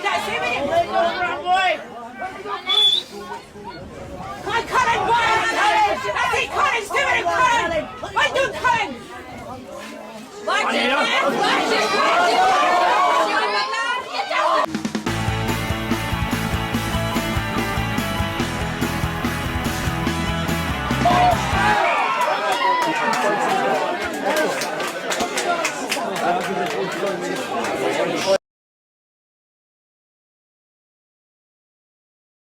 Come on, Colin, boy! That's it, Colin! Stay with him, Colin! Well done, Colin! Watch it, man! Watch it, watch it!